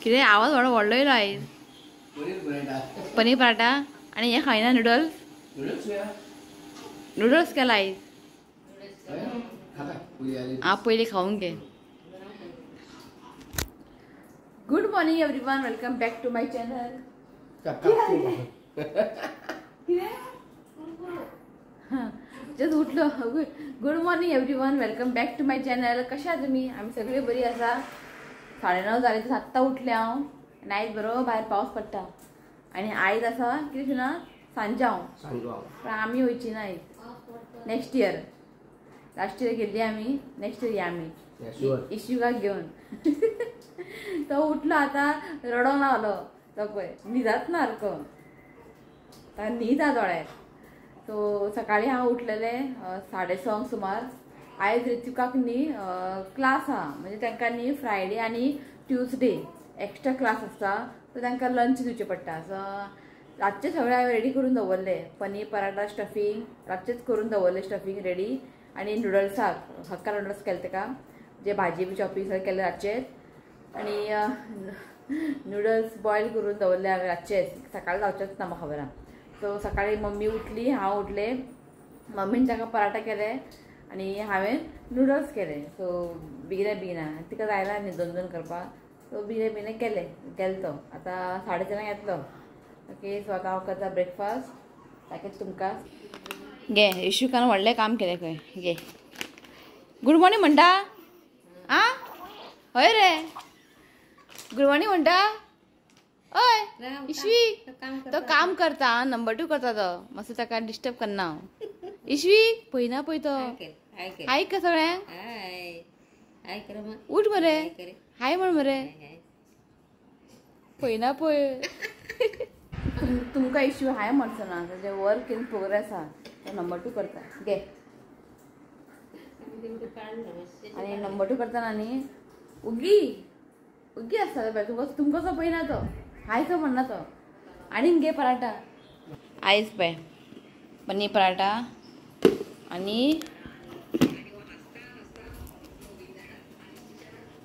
कितें आवाज व्हडलो व्हडलो येयलो आयज. पनीर पराठा आनी हें खायना नुडल्स. नुडल्स केला आयज. हांव पयलीं खावंक घे. Good morning everyone, welcome back to my channel. Just उठलो. Good morning everyone, welcome back to my channel. कशें आसा तुमी? आमी सगळी बरी आसा. 9:30 जाले तर आत्तां उठलें हांव आनी आयज बरो भायर पावस पडटा आनी आयज आसा कितें ना सांजांव, पण आमी वयची ना आयज. नेक्स्ट इयर, लास्ट इयर गेल्ली आमी, नेक्स्ट इयर या आमी इश्युकाक घेवन. तो उठलो आतां रडोंक लागलो. तो पळय न्हिदात ना सारको, ताका न्हीद आहा दोळ्यार. सो सकाळी हांव उठलेलें 6:30 सुमार. आयज ऋतिकाक न्ही क्लास आहा, म्हणजे तांकां न्ही फ्रायडे आनी ट्युजडे एक्स्ट्रा क्लास आसता, सो तांकां लंच दिवचें पडटा. सो रातचें सगळें हांवें रेडी करून दवरलें. पनीर पराठा स्टफींग रातचेंच करून दवरलें, स्टफींग रेडी. आनी नुडल्साक हक्का नुडल्स केले ताका, जे भाजी बी चॉपिंग सगळें केलें रातचेंच. आनी नुडल्स बॉयल करून दवरले हांवें रातचेंच, सकाळीं जावचेंच ना म्हाका खबर आहा. सो सकाळीं मम्मी उठली, हांव उठलें, मम्मीन ताका पराठा केले आनी हांवें नुडल्स केले. सो बेगिना बेगिना तिका जायना न्ही दोन दोन करपाक, सो बेगिना बेगिना केले. गेलो तो आतां 4:30 येतलो. ओके, सो आतां हांव करता ब्रेकफास्ट, ताकेच तुमकां. गे इशुकान व्हडलें काम केलें खंय. गे गुड मॉर्निंग म्हणटा. आं हय रे, गुड मॉर्निंग म्हणटा. हय इश्वीक, तो काम करता, नंबर 2 करता तो, मातसो ताका डिस्टर्ब करना हांव. इश्वीक पळयना पळय तो, आयक सगळ्यांक, उठ मरे, हाय म्हण मरे, पळयना पळय. तुमकां इश्यू हाय म्हणचो ना, ताजें वर्क इन प्रोग्रेस आहा, तो नंबर 2 करता. घे आनी नंबर 2 करतना न्ही उगी उगी आसता पळय, तुमकां सो पळयना तो, हाय सो म्हणना तो. आनीक घे पराठा. आयज पळय पनीर पराठा आनी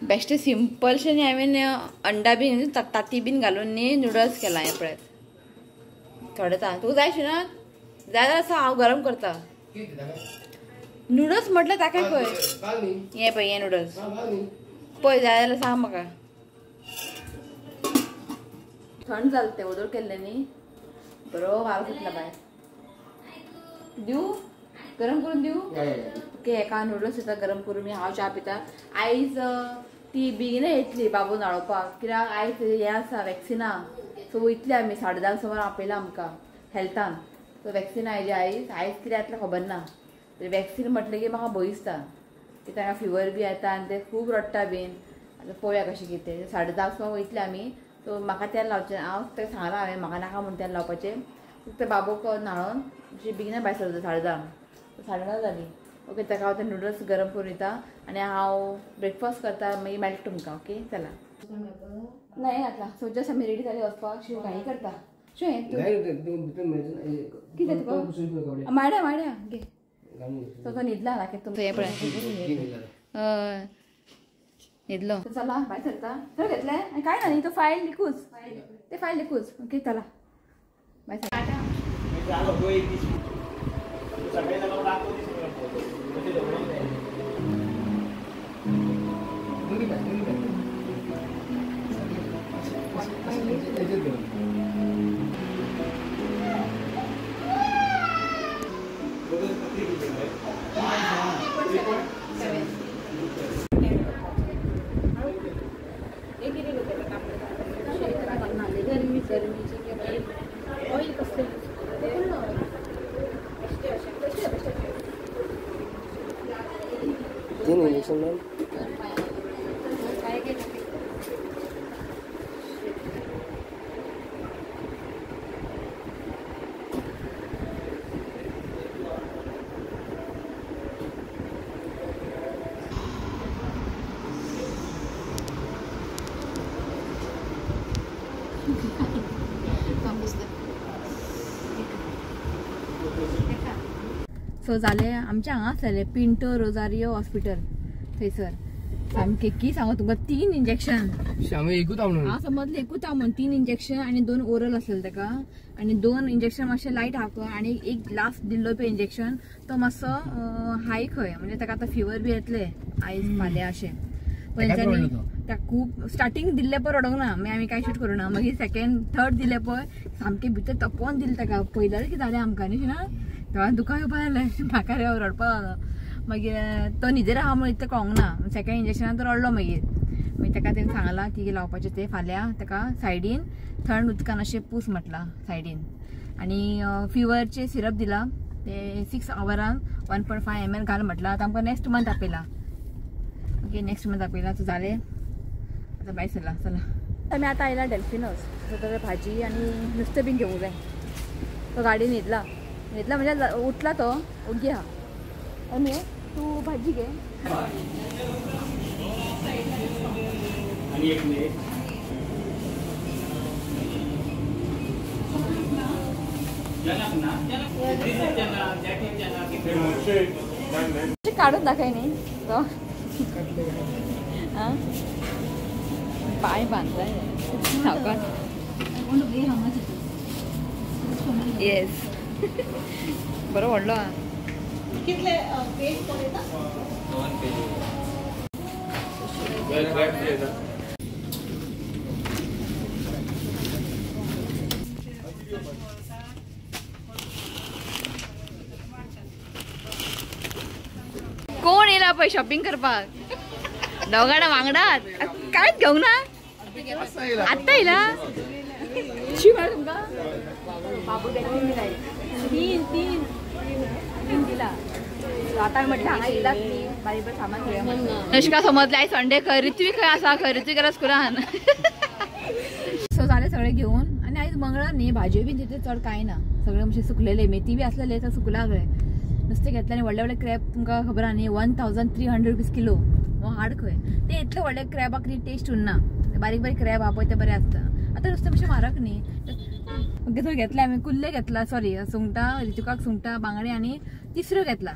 बेश्टें सिंपलशें न्ही हांवें अंडा बीन ताती बीन घालून न्ही नुडल्स केला. हें पळयात थोडे तुका जाय शिना जाय जाल्यार आसा, हांव गरम करता. नुडल्स म्हटल्यार ताका पळय, हें पळय हें नुडल्स पळय, जाय जाल्यार सांग म्हाका. थंड जालें तें, वोदोळ केल्लें न्ही, बरो वारो सुटला भायर. दिवं गरम करून दिवं? ओके, एका नुडल्स येता गरम करून मी हांव च्या पिता. आयज ती बेगीन येतली बाबू न्हाणोवपाक, कित्याक आयज हें आसा वॅक्सिना. सो वयतली आमी 10:30 सुमार आपयला आमकां हेल्थान. सो वॅक्सिन आयजे आयज, आयज कितें जातलें खबर ना. वॅक्सिन म्हटलें की म्हाका भंय दिसता, की तांकां फिवर बी येता आनी ते खूब रडटा बीन. आतां पळोवया कशें कितें. 10:30 सुमार वयतली आमी. सो म्हाका तेल लावचें, हांव ताका सांगलां हांवें म्हाका नाका म्हूण तेल लावपाचें. फक्त बाबूक न्हाणोवन अशी बेगिना भायर सरता 10:30, 9:30 जालीं. ओके, ताका हांव ते नुडल्स गरम करून दिता आनी हांव ब्रेकफास्ट करता, मागीर मेळटा तुमकां. ओके चला. नाही घातला. सो जस्ट आमी रेडी जाली वचपाक. शिव घाई करता. शिव कितें तुका माड्या माड्या घे. सो तो न्हिदला दाखयता तुमकां. हें पळय न्हिदलो. चला भायर सरता. सगळें घेतलें आनी कांय ना न्ही, तो फायल लिखूच, ते फायल लिखूच. ओके चला भायर सरता. तीन इंजेक्शन मैम. सो जालें आमचें हांगा आसलेलें पिंटो रोजारियो हॉस्पिटल थंयसर. सामके की सांगू तुमकां 3 इंजेक्शन हांव समजलें एकूच हांव म्हण 3 इंजेक्शन आनी 2 ओरल आसलेले ताका आनी 2 इंजेक्शन मातशें लायट आहा आनी एक लास्ट दिल्लो पळय इंजेक्शन तो मातसो हाय खंय म्हणजे ताका आतां फिवर बी येतले आयज फाल्यां अशें. पण ताका खूब स्टार्टींग दिल्ले पळय रडोंक ना, मागीर आमी कांय शूट करूं ना. मागीर सेकेंड थर्ड दिले पळय सामकें भितर तपोवन दिलें ताका. पयल्यार कितें जालें आमकां न्ही ना, तेन्ना दुकां येवपा जालें म्हाका रे रडपा जालो. मागीर तो न्हिदेर आहा म्हणून इतलें कळोंक ना. सेकेंड इंजेक्शनान तो रडलो. मागीर मागीर ताका तेणें सांगलां की लावपाचें तें फाल्यां ताका सायडीन थंड उदकान अशें पूस म्हटलां सायडीन. आनी फिवरचें सिरप दिलां ते 6 आवरान 1.5 ml घाल म्हटलां. आतां आमकां नेक्स्ट मंथ आपयला. ओके नेक्स्ट मंथ आपयला. सो जालें आतां भायर सरला. चला आमी आतां आयला डेल्फिनोस. सो भाजी आनी नुस्तें बीन घेवंक जाय. तो गाडी न्हिदला, न्हिदला म्हणजे उठला तो ओगी आहा. आनी तूं भाजी घे. काडून दाखय न्ही तो पांय बांदलाय सावकाश. येस बरो व्हडलो. कितले पेज पळयता? 2 पेज. कोण येयला पळय शॉपिंग करपाक? दोगां वांगडात कांयच घेवंक ना आत्तां येयला. शी मरे तुमकां बाबू तीन दिला, तीन तीन तीन दिला. आतां म्हटलें हांगा येयलाच न्ही बारीक बारीक सामान घेवया. अनुष्का समजलें आयज संडे खंय ऋत्वीक खंय आसा, खंय ऋत्वीक आसा स्कुलान. सो जालें सगळें घेवन. आनी आयज मंगळार न्ही भाजयो बीन तितले चड कांय ना, सगळें मातशें सुकलेलें मेथी बी आसलेले तर सुकला सगळें. नुस्तें घेतलें आनी व्हडले व्हडले क्रॅब तुमकां खबर आहा न्ही 1300 रुपीज किलो. हाड खंय ते इतले व्हडले क्रॅबाक न्ही टेस्ट उरना, बारीक बारीक क्रॅब आहा पळय ते बरें आसता. आतां नुस्तें मातशें म्हारग न्ही. ओके सो घेतलें आमी कुल्ले घेतला, सॉरी सुंगटां, ऋतुकाक सुंगटां बांगडे आनी तिसऱ्यो घेतला.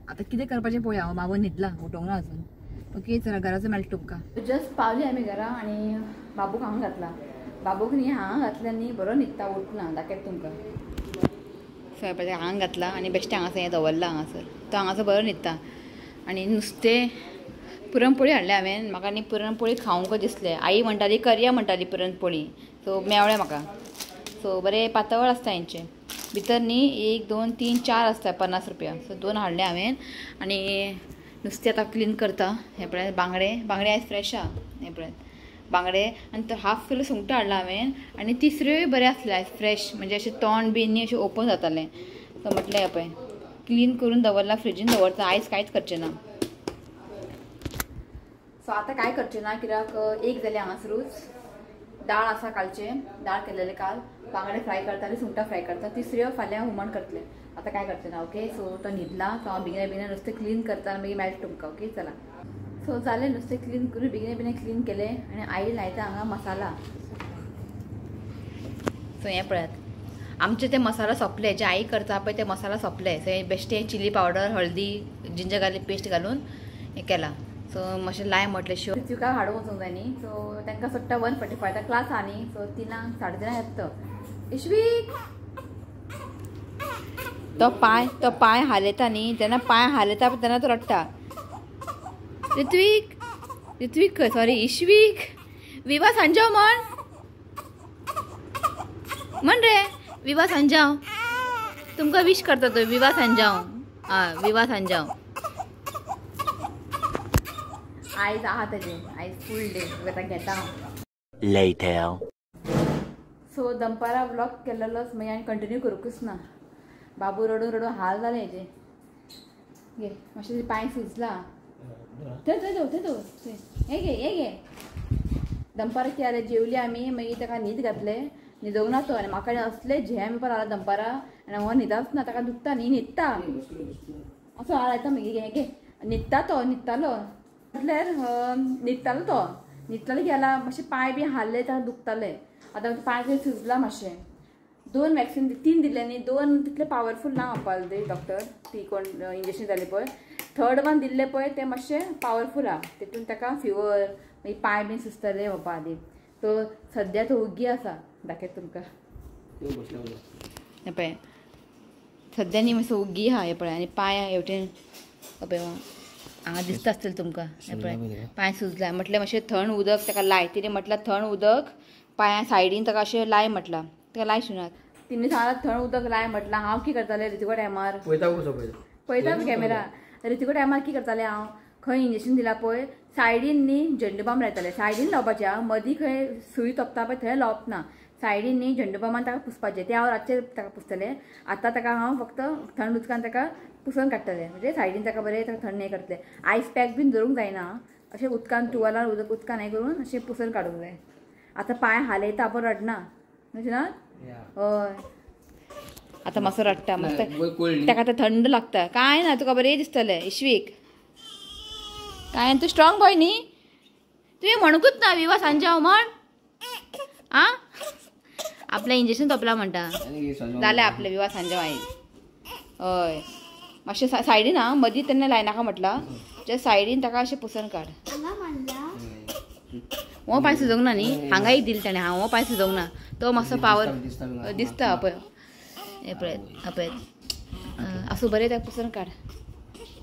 आतां कितें करपाचें पळोवया. हांव बाबू न्हिदला, उठोवंक ना अजून. ओके चला घराचो मेळटा तुमकां. जस्ट पावली आमी घरा आनी बाबूक हांगा घातला. बाबूक न्ही हांगा घातल्या न्ही बरो न्हिदता, उठना. दाखयता तुमकां. सो हांगा घातला आनी बेश्टें हांगासर हें दवरलां हांगासर, तो हांगासर बरो न्हिदता. आनी नुस्तें पुरणपोळी हाडलें हांवें. म्हाका न्ही पुरणपोळी खावंक दिसलें. आई म्हणटाली करया म्हणटाली पुरणपोळी, सो मेवळें म्हाका. सो बरें पातळ आसता हेंचें भितर न्ही 1 2 3 4 आसता 50 रुपया. सो 2 हाडले हांवें. आनी नुस्तें आतां क्लीन करता. हें पळय बांगडे, बांगडे आयज फ्रेश आहा. हें पळय बांगडे आनी तो हाफ किलो सुंगटां हाडला हांवें. आनी तिसऱ्योय बरें आसलें आयज फ्रेश, म्हणजे अशें तोंड बी न्ही अशें ओपन जातालें. सो म्हटलें हें पळय क्लीन करून दवरलां, फ्रिजीन दवरता, आयज कांयच करचें ना. सो आतां कांय करचें ना कित्याक एक जालें हांगासरूच. दाळ आसा कालचें, दाळ केलेलें काल, बांगडे फ्राय करता आनी सुंगटां फ्राय करता, तिसऱ्यो फाल्यां हुमण करतलें. आतां कांय करचें ना. ओके सो तो न्हिदला, सो हांव बेगिना बेगिना नुस्तें क्लीन करता आनी मागीर मेळटा तुमकां. ओके चला. सो जालें नुस्तें क्लीन करून बेगिना बेगिना क्लीन केलें आनी आई लायता हांगा मसाला. सो हें पळयात आमचे ते मसाला सोंपले, जे आई करता पळय ते मसाला सोंपले. सो हें बेश्टें चिली पावडर, हळदी, जिंजर गार्लीक पेस्ट घालून हें केलां. सो मातशें लाय म्हटलें शिव ऋत्विकाक हाडूंक वचूंक जाय न्ही. सो तांकां सुट्टा 1:45 आतां क्लास आहा न्ही. सो 3 3:30 येता तो. इश्वीक तो पांय हालयता न्ही, जेन्ना पांय हालयता तेन्ना तो रडटा. ऋत्विक, ऋत्विक खंय, सॉरी इश्वीक, विवा सांजाव म्हण, म्हण रे विवा सांजाव. तुमकां विश करता तो विवा सांजाव. आं विवा सांजाव आयज आहा तेजें, आयज फूल डे आतां घेता हांव. Later. सो दनपारां व्लॉग केलेलोच मागीर आनी कंटिन्यू करूंकच ना. बाबू रडून रडून हाल जाले हेजे. घे मातशें पांय सुजला. थंय थंय दवर, थंय दवर, थंय. हें घे, हें घे. दनपारां कितें जालें, जेवली आमी, मागीर ताका न्हीद घातलें, न्हिदोंक ना तो. आनी म्हाका असलें झेम येवपाक लागला दनपारां आनी हो न्हिदच ना, ताका दुखता न्ही, न्हिदता असो हाल येता. मागीर घे घे न्हिदता तो, न्हिदतालो म्हटल्यार न्हिदतालो तो, न्हिदतालो गेला मातशें पांय बी हाल्ले ताका दुखताले. आतां पांय सुजला मातशें. 2 वॅक्सिन 3 दिले न्ही, 2 तितले पावरफूल ना म्हणपाक ते डॉक्टर, ती कोण इंजेक्शन जाले पळय. थर्ड वन दिल्लें पळय तें मातशें पावरफूल आहा, तेतून ताका फिवर मागीर पांय बीन सुजतले म्हणपा आदी. सो सद्या तो उग्गी आसा, दाखयता तुमकां. हें पळय सद्या न्ही मातसो उग्गी आहा, हें पळय आनी पांय हेवटेन पळय हांगा दिसता आसतलें तुमकां. हें पळय पांय सुजला म्हटल्यार मातशें थंड उदक ताका लाय. तिणें म्हटल्यार थंड उदक पांया सायडीन ताका अशें लाय म्हटलां, ताका लाय शिनात. तिणें सांगलां थंड उदक लाय म्हटलां. हांव कितें करतालें ऋतिको टायमार, पळयता कॅमेरा, ऋतिको टायमार कितें करतालें हांव, खंय इंजेक्शन दिलां पळय सायडीन न्ही झेंडूबाम लायतालें. सायडीन लावपाचें आं, मदीं खंय सूय तोपता पळय थंय लावप ना, सायडीन न्ही झेंडूबामान ताका पुसपाचें. तें हांव रातचें ताका पुसतलें. आतां ताका हांव फक्त थंड उदकान ताका पुसून काडटलें, म्हणजे सायडीन ताका बरें ताका थंड हें करतलें. आयस पॅक बीन धरूंक जायना, अशें उदकान टुवालान उदक उदकान हें करून अशें पुसून काडूंक जाय. आतां पांय हालयता आपूण रडना अशें ना, हय आतां मातसो रडटा मस्त, ताका आतां थंड लागता. कांय ना तुका बरें दिसतलें इश्वीक, कांय तूं स्ट्रॉंग बॉय न्ही, तुवें म्हणूंकूच ना विवा सांजाव म्हण. आं आपलें इंजेक्शन तोपलां म्हणटा जालें आपलें विवा सांजाव आयज. हय मातशें सायडीन आं, मदीं तेन्ना लायनाका म्हटलां, जे सायडीन ताका अशें पुसून काड. हो पांय सुजोवंक ना न्ही, हांगा एक दिलें ताणें, हांव हो पांय सुजोवंक ना, तो मातसो पावर दिसता पळय. हें पळय पळय आसूं बरें ताका पुसून काड.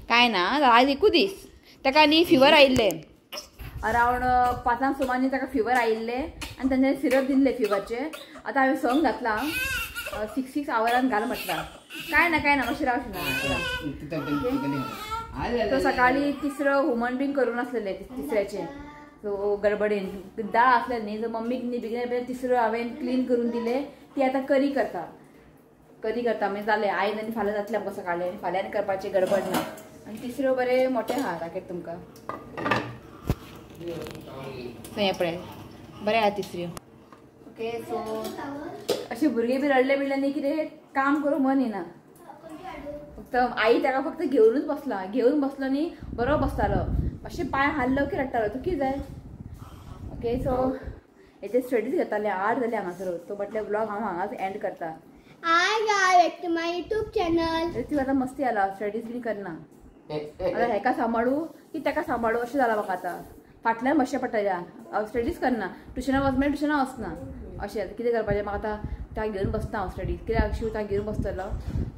कांय ना आज एकूच दीस ताका न्ही फिवर आयिल्लें अरावंड 5 सुमार ताका फिवर आयिल्लें आनी तांच्यानी सिरप दिल्लें फिवरचें. आतां हांवें संग घातलां, 6 आवरान घाल म्हटलां. कांय ना कांय ना मातशें राव ना. तो सकाळीं तिसरो हुमण बीन करूं नासलेलें तिसऱ्याचें, सो गडबडीन दाळ आसलें न्ही, सो मम्मीक न्ही बेगीन बेगीन तिसरो हांवें क्लीन करून दिलें. ती आतां करी करता, करी करता मागीर जालें. आयज आनी फाल्यां जातलें आमकां सकाळीं, आनी फाल्यां करपाचें गडबड ना. आनी तिसरो बरें मोटें आहा दाखयता तुमकां. सो हें पळय बरें आहा तिसऱ्यो. ओके सो अशें भुरगे बी रडले बिडले न्ही कितें काम करूं मन येना, फक्त आई ताका फक्त घेवनूच बसला, घेवन बसलो न्ही बरो बसतालो, मातशें पांय हाल्लो की रडटालो. तूं कितें जाय. ओके सो हेचे स्टडीज घेताले, 8 जाले हांगासर. सो म्हटलें ब्लॉग हांव हांगाच एंड करता. Hi guys, back to my YouTube channel. Hrithik आतां मस्ती आला, स्टडीज बीन करना. आतां हेका सांबाळू की ताका सांबाळू अशें जालां म्हाका आतां. फाटल्यान बसचें पडटा, हांव स्टडीज करना, ट्युशनाक वच म्हणल्यार ट्युशनाक वचना. अशें कितें करपाचें म्हाका आतां, ताका घेवन बसता हांव स्टडीज, कित्याक शिव ताका घेवन बसतलो.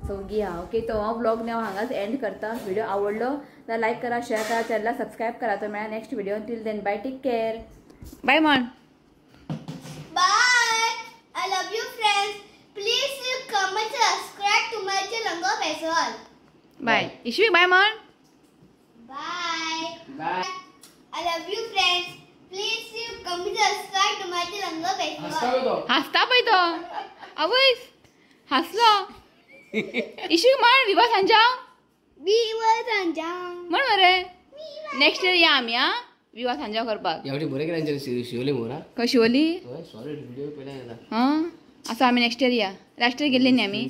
सो गी हा. ओके तो हांव ब्लॉग न्ही हांव हांगाच एंड करता. व्हिडिओ आवडलो जाल्यार लायक करा, शेअर करा, चॅनलाक सबस्क्रायब करा. तो मेळ्ळा next video. Till then bye, take care, bye म्हण. Bye, I love you friends. Please comment, subscribe to my channel. Bye Ishvi, bye म्हण. Bye bye, I love you friends. Please comment, subscribe to my channel. हासता पळय तो, आवयस हासलो. इश्वी म्हण विवा सांजाव, विवा सांजाव म्हण मरे. नेक्स्ट इयर या आमी आं विवा सांजाव करपाक. शिवली मोरा खंय शिवली? हां आसा आमी नेक्स्ट इयर या. लास्ट इयर गेल्ले न्ही आमी,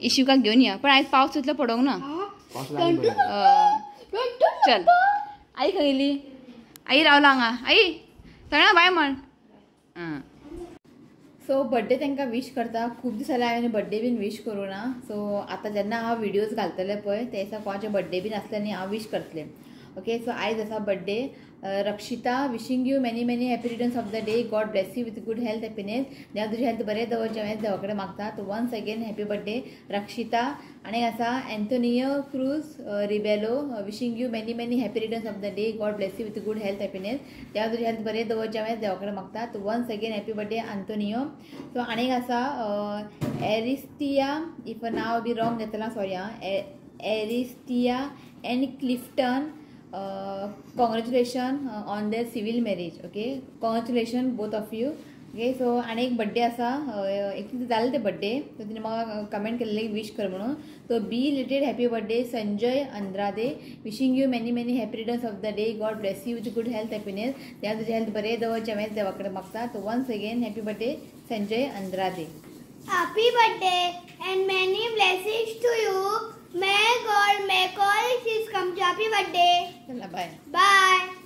इशिकाक घेवन या, पण आयज पावस तितलो पडोंक ना. चल आई खंय गेली? आई रावला हांगा. आई सगळ्यांक बाय म्हण. आं सो बड्डे तांकां विश करता. खूब दीस जाले हांवें बड्डे बीन विश करूं ना. सो आतां जेन्ना हांव व्हिडियोज घालतलें पळय ते दिसा कोणाचे बड्डे बीन आसले न्ही हांव विश करतलें. ओके सो आयज आसा birthday. Rakshita, wishing you many many happy returns of the day. God bless you with good health, happiness. देव तुजी हेल्थ बरें दवरचें हांवें देवा कडेन मागता. So once again happy birthday Rakshita. आनी आसा Antonio Cruz Rebelo, wishing you many many happy returns of the day. God bless you with good health, happiness. देव तुजी हेल्थ बरें दवरचें हांवें देवा कडेन मागता. So once again happy birthday Antonio. So आनी आसा एरिस्टिया, if नांव बी रॉंग घेतलां सॉरी आं, Aristia and Clifton, congratulation on their civil marriage. Okay, congratulation both of you. Okay so आनी एक बड्डे आसा, एक जालें ते बड्डे, सो तिणें म्हाका कमेंट केल्लें विश कर म्हणून. So belated happy birthday Sanjay Andrade, wishing you many many happy returns of the day. God bless you with good health, happiness. देव तुजी हेल्थ बरें दवरचें हांवें देवा कडेन मागता. So once again happy birthday Sanjay Andrade. Happy birthday and many blessings to you. May God make all his come to. Happy birthday. Bye. Bye.